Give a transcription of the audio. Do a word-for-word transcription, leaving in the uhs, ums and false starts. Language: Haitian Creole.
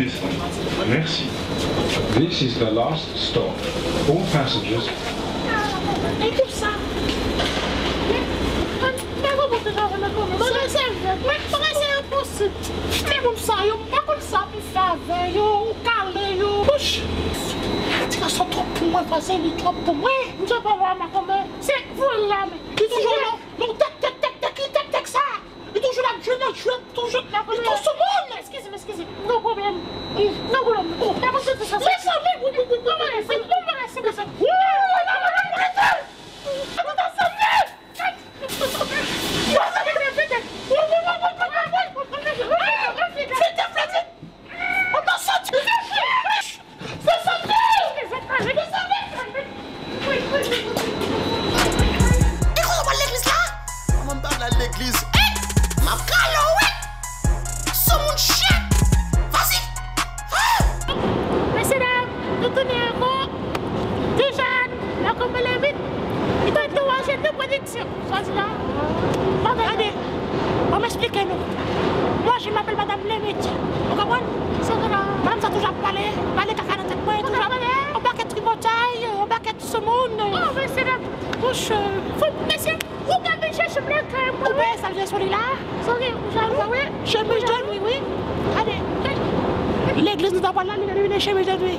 Merci. This is the last stop. All passengers. E kisa? Mwen konprann deja, mwen konprann. Bagay sa, mwen bagay sa yo posib. Men moun sa yo, m pa konn sa pou fè avè yo, ou kale yo. Wouch! Ti gason twòp pou mwen, vwazen li twòp pou mwen. M jan pa wè makomè. Se voye l la, men. Li toujou la. Non, tèk, tèk, tèk, tèk, li tèk, tèk sa. Li toujou la, jwe nan jwe, toujou. Li tou sou moun. Eskize m, eskize m. M gen yon pwoblèm. M gen yon pwoblèm. Mezanmi, wi, wi, wi, wi, wi, wi, wi, wi, wi. E kote w al legliz la? Mwen m pa vle al legliz. M ap kale w, wi. Sou moun chèt. Vas-y. Mesye dam, nou tounen ankò. Dijan, la konpele vit. Li te dewaje de pwodiksyon. Swazilan. Tande, ban m eksplike nou. Mwen, je m'appelle Madame Lemit. Ou konprann? Madanm sa toujou ap pale, pale kaka nan tèt mwen, toujou ap yon pakèt tripotay, yon pakèt sou moun. Oh, mesye dam. Bouch, fou, mesye, ou ka vin chèche m lakay mwen. Ou pa salye sou li la? Sou li, ou jalou, wi. Chemiz jòn, wi, wi. Gade. Legliz nou ta pral la, li vin chemiz jòn, wi.